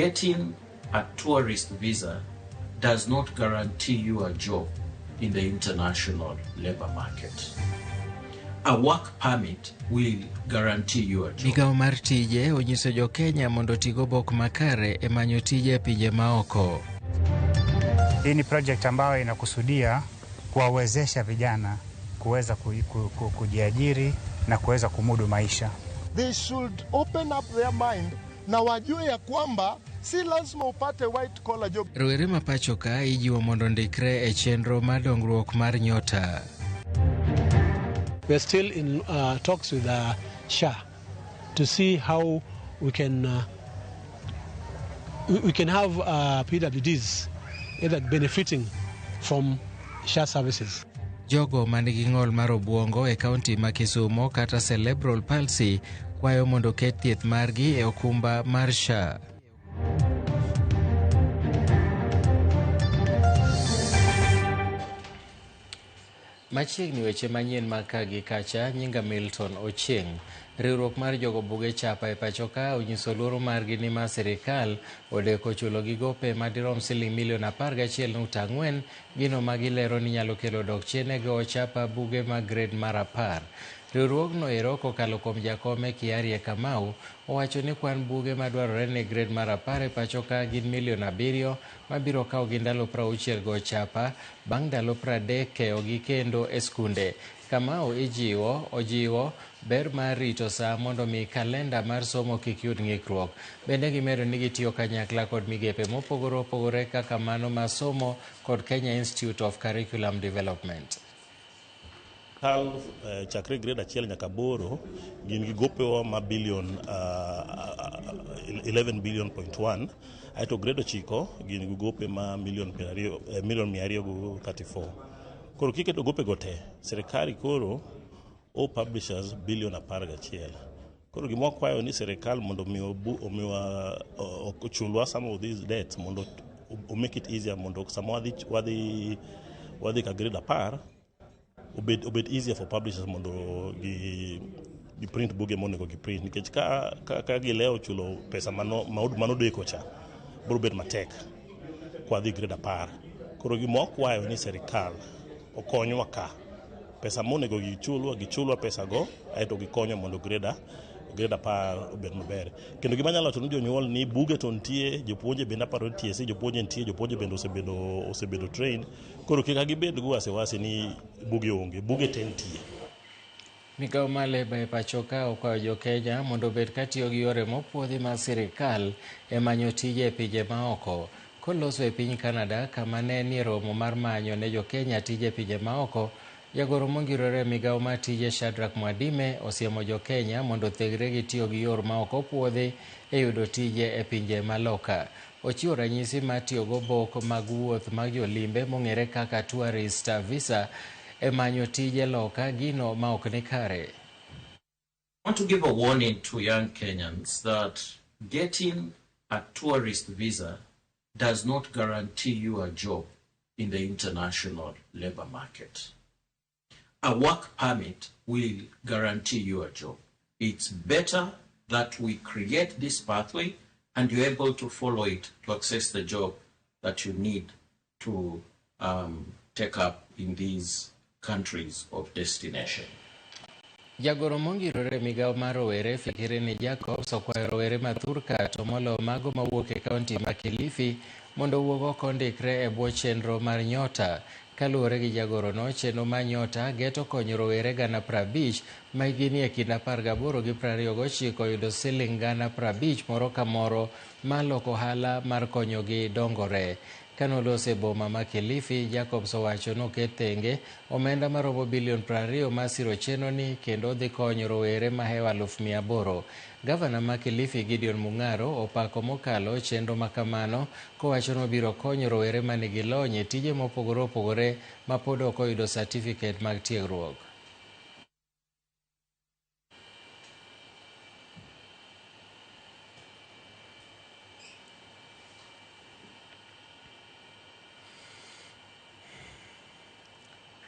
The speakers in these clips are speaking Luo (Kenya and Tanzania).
Getting a tourist visa does not guarantee you a job in the international labor market. A work permit will guarantee you a job. Migawo mar tije onyiso jo Kenya mondo oti gobok makare e manyo tije e pinje maoko. Hii ni project ambayo inakusudia kuwawezesha vijana kuweza kujiajiri na kuweza kumudu maisha. They should open up their mind na wajue ya kwamba si lazima upate white collar job. Rowere ma pacho ka ijiwo mondo ondikre e chenro mar dongruok mar Nyota. We are still in talks with SHA to see how we can have PWDs either benefiting from SHA services. Jogo manigi ng'ol mar obuongo e kaunti ma Kisumo kata cerebral palsy kwayo mondo oket thieth margi e okumba mar SHA. Machiegni weche manyien mag ka gi kacha, nyinga Milton Ochieng. Riwruok mar jogo buge chapa e pacho ka onyiso luoro margi ni ma sirikal odeko chulo gi gope madirom siling milion 11.4, gino ma gilero ni nyalo kelo dok chien e gowo chapa buge mag grade mar 10. Riwruogno ero kokalo kuom jakome Kiarie Kamau owacho ni kwan buge madwarore ne grade mar 10 e pacho ka gin milion 7 mabiro kawo gi ndalo 60 go chapa bang' ndalo 30 keyogi kendo e skunde. Kamau ojiwo ber mar rito saa mondo mi kalenda mar somo kik yud ng'ikruok. Bende gimedo ni gitiyo kanyakla kod migepe mopogore opogore kaka mano mar somo kod Kenya Institute of Curriculum Development. Kal chakre grade 1 nyaka 8 gin gi gopewa ma billion 11 billion point one, aeto grade 9 gin gi gope ma million piero ariyo, million mia ariyo gi 34. Koro kiketo gope go te, sirikal koro o publishers billion 11. Koro gima wakwayo ni sirikal mondo omiwa ochulwa some of these debts mondo o make it easier mondo sama wadhi ka grade 10 obed easier for publishers mondo gi print buge monego gi print, nikech ka gilewo chulo pesa manodeko cha biro bet matek kwadhi grade 10. Koro gima wakwayo ni sirikal okonywa ka pesa monego gichulwa, gichulwa pesa go, aeto gikonyo mondo grade 10 obed maber. Kendo gima anyalo wacho ni jonyuol ni buge to nitie, jopuonje bende aparo ni TSC jopuonje nitie, jopuonje bende osebedo trained. Koro kik gibed gi wasiwasi ni buge onge, buge te nitie. Migawo mar Labour e pacho ka okwayo jo Kenya mondo obed katiyo gi yore mopuodhi mag sirikal e manyo tije e pinje maoko. Koloso e piny Canada kama ne nie romo mar manyo ne jo Kenya tije e pinje maoko, jagoro mongirore e migawo mar tije Shadrack Mwadime osiemo jo Kenya mondo othegre gi tiyo gi yor ma ok opuodhi e yudo tije e pinje maloka. Ochiwo ranyisi mar tiyo gobok mag wuoth mag jolimbe mong'ere kaka tourist visa e manyo tije loka, gino ma ok ni kare. I want to give a warning to young Kenyans that getting a tourist visa does not guarantee you a job in the international labor market. A work permit will guarantee you a job. It's better that we create this pathway and you're able to follow it to access the job that you need to take up in these countries of destination. Jagoro mongirore migawo mar rowere Fikirini Jacobs okwayo rowere ma thurka to moloyo mago mawuok e kaunti ma Kilifi mondo owuog oko ondikre e bwo chenro mar Nyota. Kaluwore gi jagorono, chenro mar Nyota geto konyo rowere gana 50 ma hikgi nie kind 18 gi 29 yudo siling gana 50 moro ka moro mar loko ohala mar konyogi dongore. Kanoloso e boma ma Kilifi, Jacobs owacho noket thenge omenda maromo bilion 20 mar siro chenro ni kendo dhi konyo rowere mahewo 800,000. Gavana ma Kilifi Gideon Mung'aro opako mokalo chenro makamano kowacho ni obiro konyo rowere manigi lony e tije mopogore opogore ma pod ok oyudo satifiket mag tiegruok.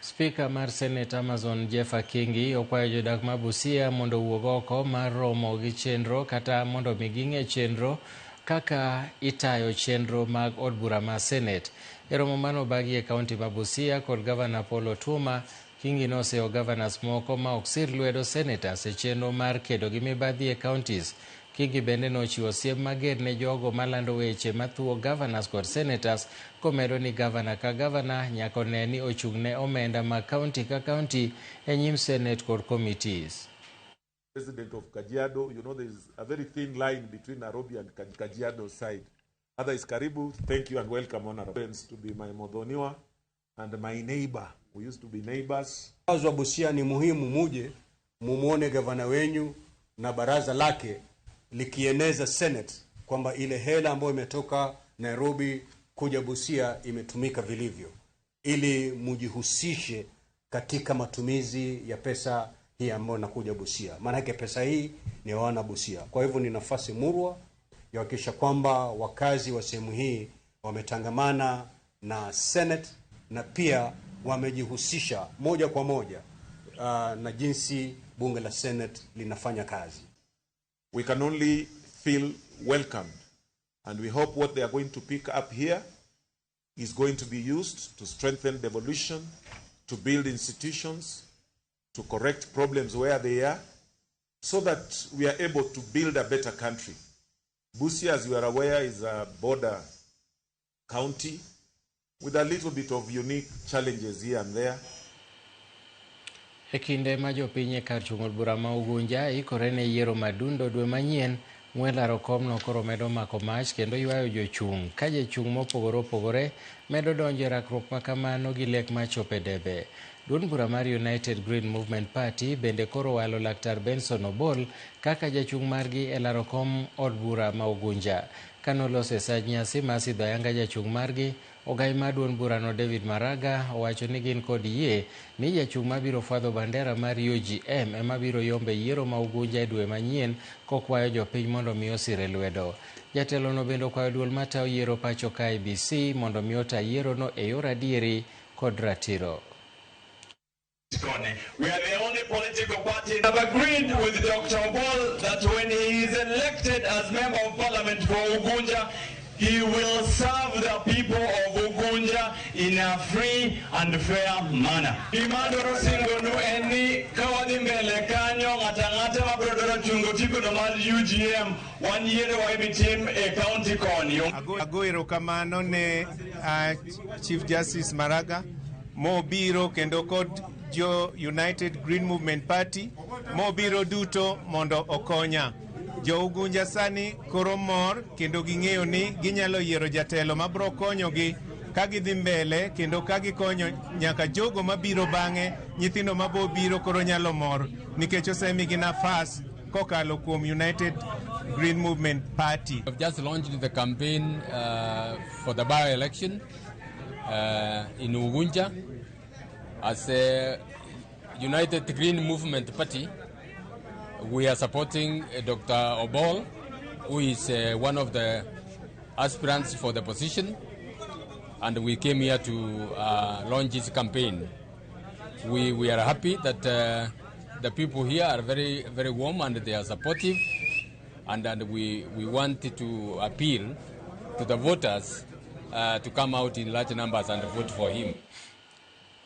Spika mar Senate Amazon Jeff Akingi okwayo jodak ma Busia mondo owuog oko mar romo gi chenro kata mondo mi ging'e chenro kaka itayo chenro mag od bura ma Senate. E romo mano obagi e kaunti ma Busia kod gavana Paul Otuoma, Kingi noseyo governors moko ma ok sir lwedo senators e chenro mar kedo gi mibadhi e counties. Kingi bende nochiwo siem mager ne jogo malando weche mathuwo governors kod senators komedo ni gavana ka gavana nyaka one ni ochung' ne omenda mag kaunti ka kaunti e nyim Senate kod committees. President of Kajiado, you know, there is a very thin line between Nairobi and Kajiado side. Otherwise, karibu, thank you and welcome, Honorable. To be my Modhoniwa and my neighbor. We used to be neighbors. Wakazi wa Busia ni muhimu muje mumuone gavana wenyu na baraza lake likieneza Senate kwamba ile hela ambayo imetoka Nairobi kuja Busia imetumika vilivyo, ili mujihusishe katika matumizi ya pesa hii ambayo inakuja Busia. Maanake pesa hii ni wana Busia. Kwa hivyo ni nafasi murwa ya kuhakikisha kwamba wakazi wa sehemu hii wametangamana na Senate na pia wamejihusisha moja kwa moja na jinsi bunge la Senate linafanya kazi. We can only feel welcomed, and we hope what they are going to pick up here is going to be used to strengthen devolution, to build institutions, to correct problems where they are, so that we are able to build a better country. Busia, as you are aware, is a border county with a little bit of unique challenges here and there. E kinde ma jopiny e kar chung' od bura ma Ugunja ikore ne yiero madundo dwe manyien, ng'we laro komno koro medo mako mach kendo ywayo jochung' ka jochung' mopogore opogore medo donjo e rakruok ma kamano gi lek machopo e debe. Duond bura mar United Green Movement Party bende koro walo Laktar Benson Obol kaka jachung' margi e laro kom od bura ma Ugunja. Kanoloso e sach nyasi mar sidho ayanga jachung' margi, ogai mar duond burano David Maraga owacho ni gin kod yie ni jachung' mabiro fwadho bandera mar UGM ema biro yombe yiero ma Ugunja e dwe manyien kokwayo jopiny mondo mi osire lwedo. Jatelono bende okwayo duol matayo yiero pacho ka IEBC mondo mi ota yierono e yor adieri kod ratiro. We are the only political party that have agreed with Dr. Obol that when he is elected as Member of Parliament for Ugunja, he will serve the people of Ugunja in a free and fair manner. Gima singonu en ni kawadhi mbele kanyo ng'ata ng'ata mabiro dwaro chungo tikono mar UGM wan yiero wa ibi tim e county koni. Ago erokamano ne Chief Justice Maraga mobiro kendo kod jo United Green Movement Party mobiro duto mondo okonya. Jo Ugunja sani koro mor kendo ging'eyo ni ginyalo yiero jatelo mabiro konyogi ka gidhi mbele kendo ka gikonyo nyaka jogo mabiro bang'e, nyithindo mabo biro koro nyalo mor nikech osemigi nafas kokalo kuom United Green Movement Party. We've just launched the campaign for the by-election in Ugunja as a United Green Movement Party. We are supporting Dr. Obol, who is one of the aspirants for the position, and we came here to launch this campaign. We are happy that the people here are very, very warm and they are supportive, and we want to appeal to the voters to come out in large numbers and vote for him.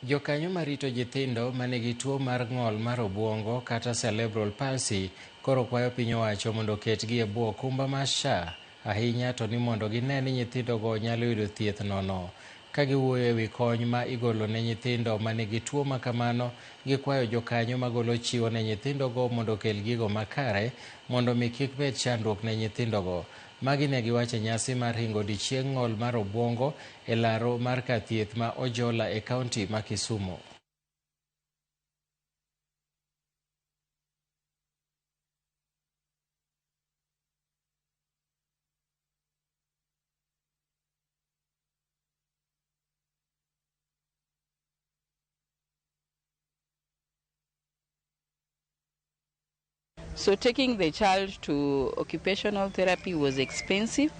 Jokanyo marito nyithindo manigi tuo mar ng'ol mar obuongo kata cerebral palsy koro kwayo piny owacho mondo oketgi e bwo okumba mar SHA ahinya to ni mondo gine ni nyithindogo nyalo yudo thieth nono. Ka giwuoyo e wi kony ma igolo ne nyithindo manigi tuo ma kamano, gikwayo jokanyo magolo chiwo ne nyithindogo mondo okel gigo makare mondo mi kik bed chandruok ne nyithindogo. Magi ne giwacho e nyasi mar ringo odiechieng' ng'ol mar obuongo e laro mar kar thieth ma Ojola e kaunti ma Kisumu. So taking the child to occupational therapy was expensive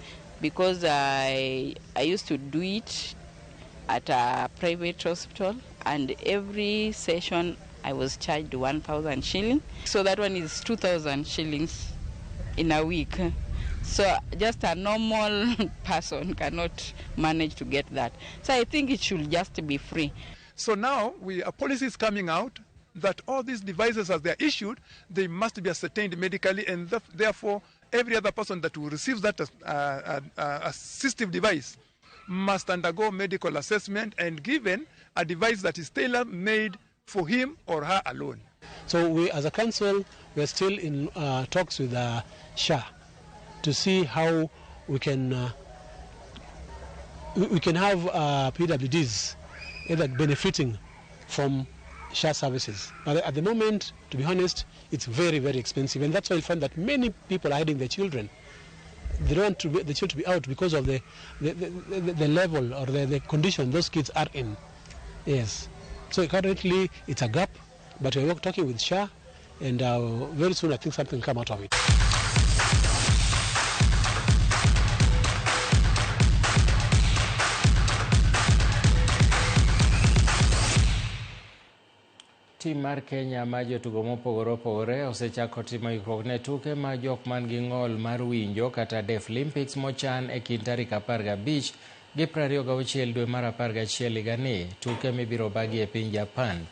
because I used to do it at a private hospital, and every session I was charged 1,000 shillings. So that one is 2,000 shillings in a week. So just a normal person cannot manage to get that. So I think it should just be free. So now a policy is coming out that all these devices as they are issued, they must be ascertained medically, and therefore every other person that will receive that assistive device must undergo medical assessment and given a device that is tailor-made for him or her alone. So we, as a council, we are still in talks with SHA to see how we can have PWDs either benefiting from SHA services. But at the moment, to be honest, it's very, very expensive, and that's why you find that many people are hiding their children. They don't want the children to be out because of the level or the condition those kids are in. Yes. So currently it's a gap, but we're talking with SHA, and very soon I think something will come out of it. Tim mar Kenya ma jotugo mopogore opogore osechako timo ikruok ne tuke ma jok man gi ng'ol mar winjo kata Deaflympics mochan e kind tarik 15 gi 26 dwe mar 11 higani, tuke mibiro bagi e piny Japan.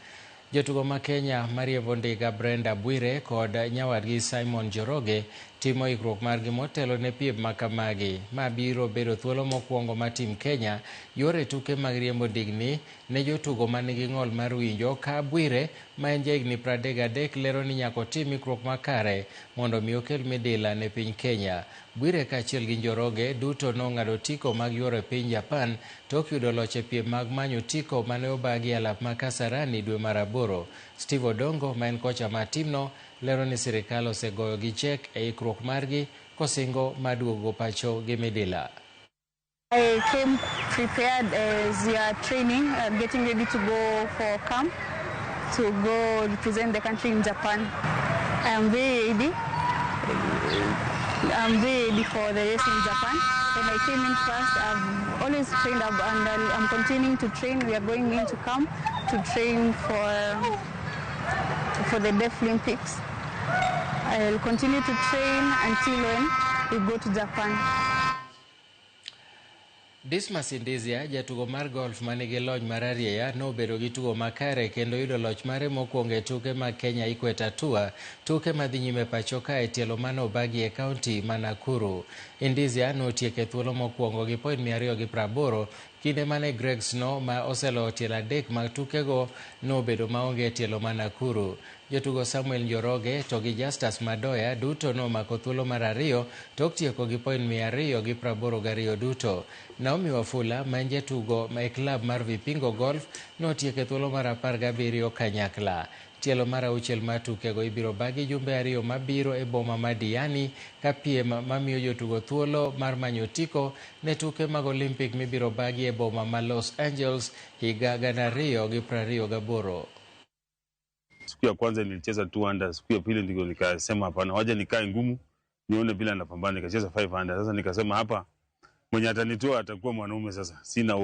Jotugo ma Kenya mariembo ndiga Brenda Bwire kod nyawadgi Simon Njoroge timo ikruok margi motelo ne piem makamagi, ma biro bedo thuolo mokwongo ma tim Kenya yore tuke mag riembo ndigni ne jotugo manigi ng'ol mar winjo, ka Bwire ma en jahigni 33 lero ni nyaka otim ikruok makare mondo mi okel midila ne piny Kenya. Bwire kaachiel gi Njoroge duto nong'ado otiko mag yuoro e piny Japan tok yudo loch e piem mag manyo otiko mane obagi e alap ma Kasarani dwe mar 8. Steve Odongo ma en kocha mar timno lero ni sirikal osegoyo gi chek e ikruok margi kosingo maduogo pacho gi midila. I came prepared as we are training, getting ready to go for camp, to go represent the country in Japan. I'm very ready. I'm very ready for the race in Japan. When I came in first, I've always trained up and I'm continuing to train. We are going into camp to train for the Deaflympics. I'll continue to train until when we go to Japan. Dismas Indizia, jatugo mar golf manigi lony mar arieya, nobedo gi tugo makare kendo yudo loch mare mokwongo e tuke mag Kenya Equator Tour, tuke madhi nyime pacho ka e tielo mane obagi e kaunti ma Nakuru. Indizia notieko e thuolo mokwongo gi point 280, kinde mane Greg Snow ma oseloyo tielo 3 mag tukego nobedo maonge e tielo ma Nakuru. Jotugo Samuel Njoroge to gi Justus Madoya duto nomako thuolo mar 2 tok tieko gi point 282 duto. Naomi Wafula ma en jatugo e klab mar Vipingo Golf notieko e thuolo mar 17 kanyakla. Tielo mar 6 mar tukego ibiro bagi jumbe 2 mabiro e boma ma Diani ka piem mamiyo jotugo thuolo mar manyo otiko ne tuke mag Olympic mibiro bagi e boma ma Los Angeles higa 2028. Siku ya kwanza nilicheza 2 under, siku ya pili ndiko nikasema hapana, waje nikae ngumu nione bila napambana, nikacheza 5 under. Sasa nikasema hapa mwenye atanitoa atakuwa mwanaume sasa.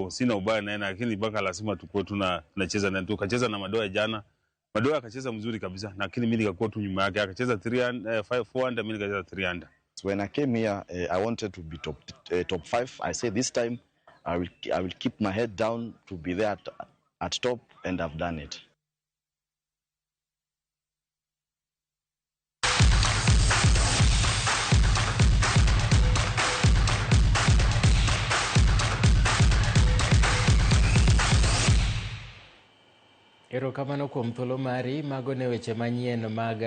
Sina ubaya naye, lakini baka lazima tukue tunacheza na tukacheza na Madoa jana. Madoa akacheza mzuri kabisa, lakini mimi nikakuwa tu nyuma yake. Akacheza 3 5 4 under, mimi nikacheza 3 under. When I came here, I wanted to be top 5. I said this time I will keep my head down to be there at top, and I've done it. Erokamano kuom thuolo mari, mago ne weche manyien mag